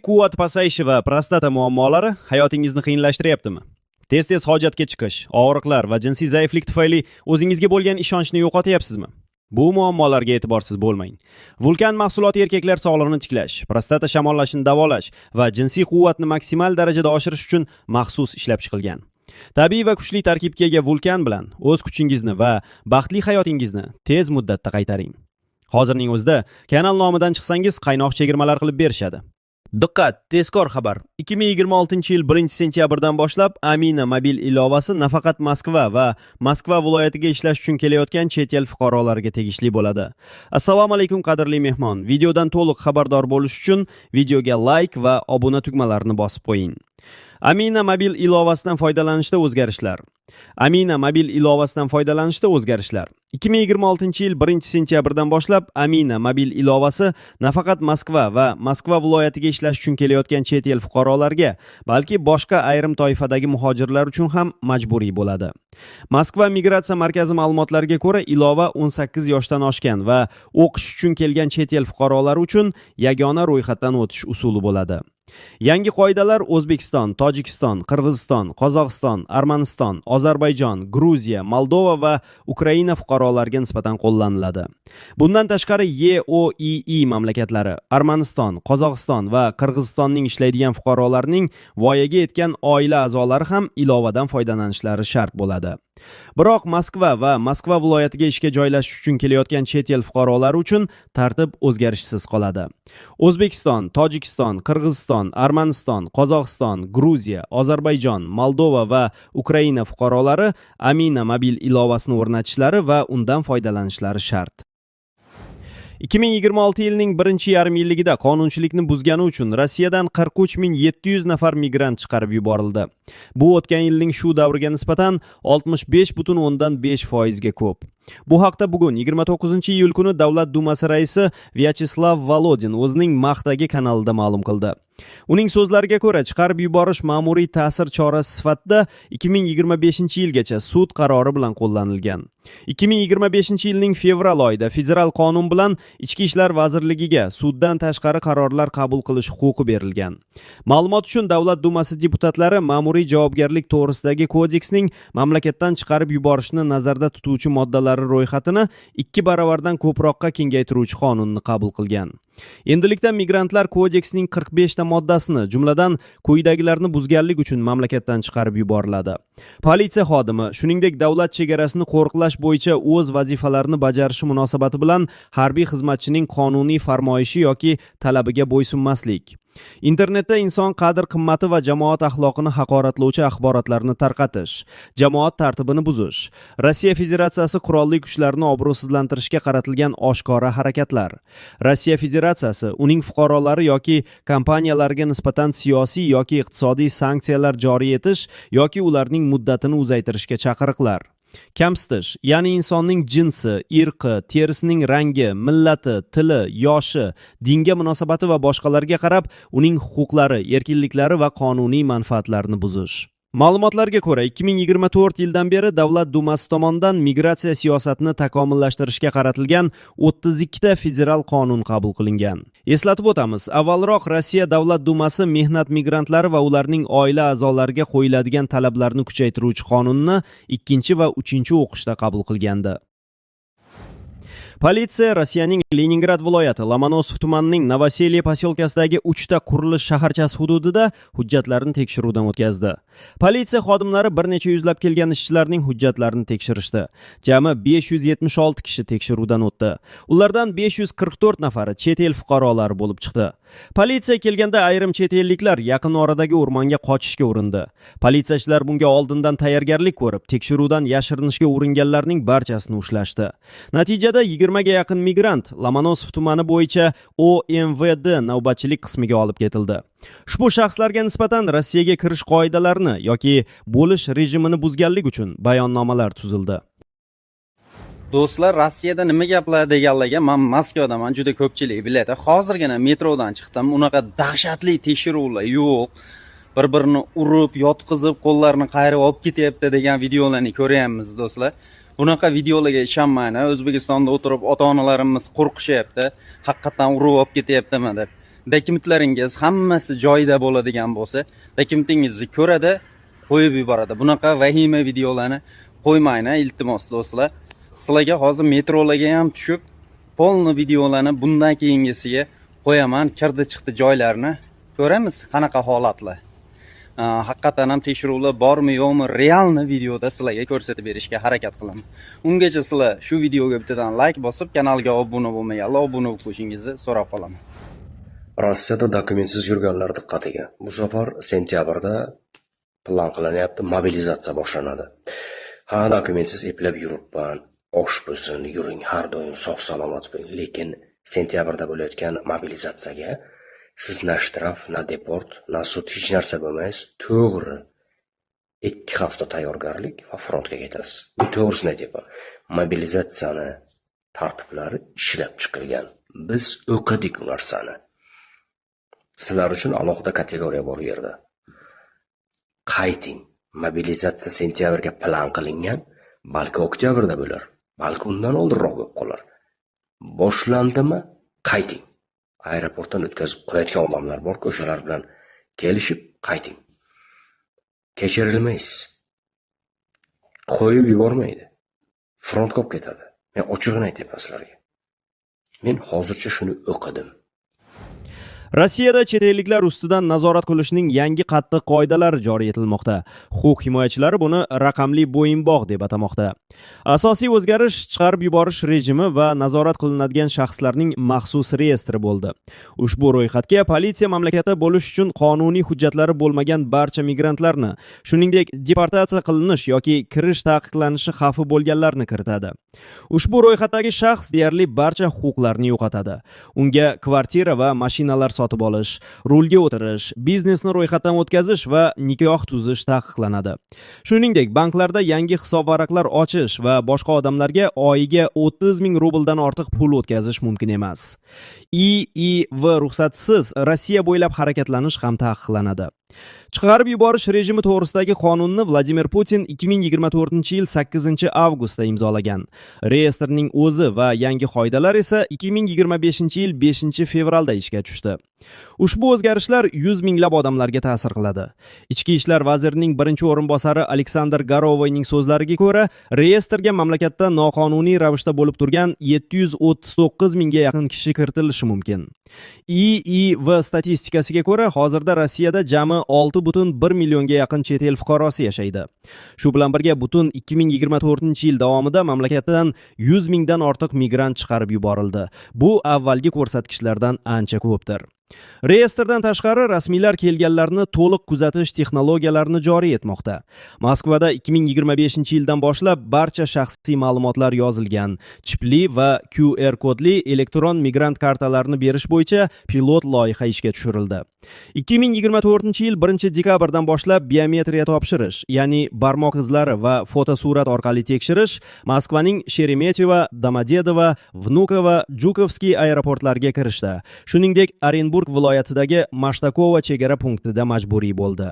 Jinsiy quvvat pasayishi va prostata muammolari hayotingizni qiyinlashtiryaptimi? Tez-tez hojatga chiqish, og'riqlar va jinsiy zaiflik tufayli o'zingizga bo'lgan ishonchni yo'qotyapsizmi? Bu muammolarga e'tiborsiz bo'lmang. Vulkan mahsuloti erkaklar sog'lig'ini tiklash, prostata shamollashini davolash va jinsiy quvvatni maksimal darajada oshirish uchun maxsus ishlab chiqilgan. Tabiiy va kuchli tarkibga ega Vulkan bilan o'z kuchingizni va baxtli hayotingizni tez muddatda qaytaring. Hozirning o'zida kanal nomidan chiqsangiz, qaynoq chegirmalar qilib berishadi. Diqqat, tezkor xabar. 2026-yil 1-sentyabrdan boshlab Amina mobil ilovasi nafaqat Moskva va Moskva viloyatiga ishlash uchun kelayotgan chet el fuqarolariga tegishli bo'ladi. Assalomu alaykum, qadrli mehmon. Videodan to'liq xabardor bo'lish uchun videoga like va obuna tugmalarini bosib qo'ying. Amina mobil ilovasidan foydalanishda o'zgarishlar. Amina mobil ilovasidan foydalanishda o'zgarishlar. 2026-yil 1-sentyabrdan boshlab Amina mobil ilovasi nafaqat Moskva va Moskva viloyatiga ishlash uchun kelayotgan chet el fuqarolariga, balki boshqa ayrim toifadagi muhojirlar uchun ham majburiy bo'ladi. Moskva migratsiya markazi ma'lumotlariga ko'ra, ilova 18 yoshdan oshgan va o'qish uchun kelgan chet el fuqarolari uchun yagona ro'yxatdan o'tish usuli bo'ladi. Yangi qoidalar O'zbekiston, Tojikiston, Qirg'iziston, Qozog'iston, Armaniston, Ozarbayjon, Gruziya, Moldova va Ukraina fuqarolariga nisbatan qo'llaniladi. Bundan tashqari, YOII mamlakatlari, Armaniston, Qozog'iston va Qirg'izistonning ishlaydigan fuqarolarining voyaga yetgan oila a'zolari ham ilovadan foydalanishlari shart bo'ladi. Biroq Moskva va Moskva viloyatiga ishga joylashish uchun kelayotgan chet el fuqarolari uchun tartib o'zgarishsiz qoladi. O'zbekiston, Tojikiston, Qirg'iziston, Armaniston, Qozog'iston, Gruziya, Ozarbayjon, Moldova va Ukraina fuqarolari Amina mobil ilovasini o'rnatishlari va undan foydalanishlari shart. 2026 yilning birinchi yarim yilligida qonunchilikni buzgani uchun Rossiyadan 43 700 nafar migrant chiqarib yuborildi. Bu o'tgan yilning shu davriga nisbatan 65,5 foizga ko'p. Bu haqda bugun, 29 iyul kuni, Davlat Dumasi raisi Vyacheslav Volodin o'zining MAXdagi kanalida ma'lum qildi. Uning so'zlariga ko'ra, chiqarib yuborish ma'muriy ta'sir chorasi sifatida 2025 yilgacha sud qarori bilan qo'llanilgan. 2025 yilning fevral oyida federal qonun bilan Ichki ishlar vazirligiga suddan tashqari qarorlar qabul qilish huquqi berilgan. Ma'lumot uchun, Davlat Dumasi deputatlari Ma'muriy javobgarlik to'g'risidagi kodeksning mamlakatdan chiqarib yuborishni nazarda tutuvchi moddalari ro'yxatini ikki baravardan ko'proqqa kengaytiruvchi qonunni qabul qilgan. Endilikda migrantlar kodeksning 45 ta moddasini, jumladan quyidagilarni buzganlik uchun mamlakatdan chiqarib yuboriladi: Politsiya xodimi, shuningdek davlat chegarasini qo'riqlash bo'yicha o'z vazifalarini bajarishi munosabati bilan harbiy xizmatchining qonuniy farmoyishi yoki talabiga bo'ysunmaslik, internetda inson qadr qimmati va jamoat axloqini haqoratlovchi axborotlarni tarqatish, jamoat tartibini buzish, Rossiya Federatsiyasi qurolli kuchlarini obro'sizlantirishga qaratilgan oshkora harakatlar, Rossiya Federatsiyasi, uning fuqarolari yoki kompaniyalariga nisbatan siyosiy yoki iqtisodiy sanksiyalar joriy etish yoki ularning muddatini uzaytirishga chaqiriqlar, kamsitish, ya'ni insonning jinsi, irqi, terisining rangi, millati, tili, yoshi, dinga munosabati va boshqalarga qarab uning huquqlari, erkinliklari va qonuniy manfaatlarini buzish. Ma'lumotlarga ko'ra, 2024 yildan beri Davlat Dumasi tomonidan migratsiya siyosatini takomillashtirishga qaratilgan 32 ta federal qonun qabul qilingan. Eslatib o'tamiz, avvalroq Rossiya Davlat Dumasi mehnat migrantlari va ularning oila a'zolariga qo'yiladigan talablarni kuchaytiruvchi qonunni ikkinchi va uchinchi o'qishda qabul qilgandi. Politsiya Rossiyaning Leningrad viloyati Lomonosov tumanining Novoselye posyolkasidagi uchta qurilish shaharchasi hududida hujjatlarni tekshiruvdan o'tkazdi. Politsiya xodimlari bir necha yuzlab kelgan ishchilarning hujjatlarini tekshirishdi. Jami 576 kishi tekshiruvdan o'tdi. Ulardan 544 nafari chet el fuqarolari bo'lib chiqdi. Politsiya kelganda ayrim chet elliklar yaqin oradagi o'rmonga qochishga urindi. Politsiyachilar bunga oldindan tayyorgarlik ko'rib, tekshiruvdan yashirinishga uringanlarning barchasini ushlashdi. Natijada 20 ga yaqin migrant Lomonosov tumani bo'yicha OMVD navbatchilik qismiga olib ketildi. Ushbu shaxslarga nisbatan Rossiyaga kirish qoidalarini yoki bo'lish rejimini buzganlik uchun bayonnomalar tuzildi. Do'stlar, Rossiyada nima gaplar deganlarga, man Moskvadaman, juda ko'pchilik biladi. Hozirgina metrodan chiqdim. Unaqa dahshatli tekshiruvlar yo'q. Bir birini urib, yotqizib, qo'llarini qayirib olib ketyapti degan videolarni ko'ryapmiz, do'stlar. Bunaqa videolarga ishonmang. O'zbekistonda o'tirib ota onalarimiz qo'rqishyapti, haqiqatdan urib olib ketyaptimi deb. Dokumentlaringiz hammasi joyida bo'ladigan bo'lsa, dokumentingizni ko'radi, qo'yib yuboradi. Bunaqa vahima videolarni qo'ymang, iltimos, do'stlar. Sizlarga hozir metrolarga ham tushib, полный videolarni bundan keyingisiga qo'yaman. Kirdi chiqdi joylarni ko'ramiz, qanaqa holatlar. Haqiqatan ham tekshiruvlar bormi, yo'qmi, реальный videoda sizlarga ko'rsatib berishga harakat qilaman. Ungacha sizlar shu videoga bittadan layk bosib, kanalga obuna bo'lmaganlar obuna bo'lib qo'yishingizni so'rab qolaman. Rossiyada dokumentsiz yurganlar diqqatiga. Bu safar sentyabrda plan qilinyapti, mobilizatsiya boshlanadi. Ha, dokumentsiz eplab yuribman. Osh bo'lsin, yuring, har doim sog' salomat bo'ling. Lekin sentyabrda bo'layotgan mobilizatsiyaga siz на штраф, на депорт, на суд, hech narsa bo'lmaysiz. To'g'ri. 2 hafta tayyorgarlik va frontga ketasiz. Men to'g'risini aytyapman. Mobilizatsiyani tartiblari ishlab chiqilgan. Biz o'qidik u narsani. Sizlar uchun alohida kategoriya bor u yerda. Qayting. Mobilizatsiya sentyabrga plan qilingan, balki oktyabrda bo'lar, balki undan oldinroq bo'lib qolar. Boshlandimi? Qayting. Aeroportdan o'tkazib qo'yayotgan odamlar borku, o'shalar bilan kelishib qayting. Kechirilmaysiz. Qo'yib yubormaydi. Frontga olib ketadi. Men ochig'ini aytyapman sizlarga. Men hozircha shuni o'qidim. Rossiyada chet elliklar ustidan nazorat qilishning yangi qattiq qoidalari joriy etilmoqda. Huquq himoyachilari buni raqamli bo'yinbog' deb atamoqda. Asosiy o'zgarish chiqarib yuborish rejimi va nazorat qilinadigan shaxslarning maxsus reyestri bo'ldi. Ushbu ro'yxatga politsiya mamlakatda bo'lish uchun qonuniy hujjatlari bo'lmagan barcha migrantlarni, shuningdek, deportatsiya qilinish yoki kirish taqiqlanishi xavfi bo'lganlarni kiritadi. Ushbu ro'yxatdagi shaxs deyarli barcha huquqlarni yo'qotadi. Unga kvartira va mashinalar sotib olish, rulga o'tirish, biznesni ro'yxatdan o'tkazish va nikoh tuzish taqiqlanadi. Shuningdek, banklarda yangi hisobvaraqlar ochish va boshqa odamlarga oyiga 30 ming rubldan ortiq pul o'tkazish mumkin emas. IIV ruxsatisiz Rossiya bo'ylab harakatlanish ham taqiqlanadi. Chiqarib yuborish rejimi to'g'risidagi qonunni Vladimir Putin 2024-yil 8 avgustda imzolagan. Reyestrning o'zi va yangi qoidalar esa 2025-yil 5 fevralda ishga tushdi. Ushbu o'zgarishlar yuz minglab odamlarga ta'sir qiladi. Ichki ishlar vazirining birinchi o'rinbosari Aleksandr Gorovoyning so'zlariga ko'ra, reyestrga mamlakatda noqonuniy ravishda bo'lib turgan 739 mingga yaqin kishi kiritilishi mumkin. IIV statistikasiga ko'ra, hozirda Rossiyada jami 6,1 millionga yaqin chet el fuqarosi yashaydi. Shu bilan birga, butun 2024 yil davomida mamlakatdan 100 mingdan ortiq migrant chiqarib yuborildi. Bu avvalgi ko'rsatkichlardan ancha ko'pdir. Reyestrdan tashqari, rasmiylar kelganlarni to'liq kuzatish texnologiyalarini joriy etmoqda. Moskvada 2025 yildan boshlab barcha shaxsiy ma'lumotlar yozilgan chipli va QR kodli elektron migrant kartalarini berish bo'yicha pilot loyiha ishga tushirildi. 2024 yil 1 dekabrdan boshlab biometriya topshirish, ya'ni barmoq izlari va fotosurat orqali tekshirish Moskvaning Sheremetyevo, Domodedovo, Vnukovo, Jukovskiy aeroportlariga kirishda, shuningdek, Orenburg viloyatidagi Mashtakovo chegara punktida majburiy bo'ldi.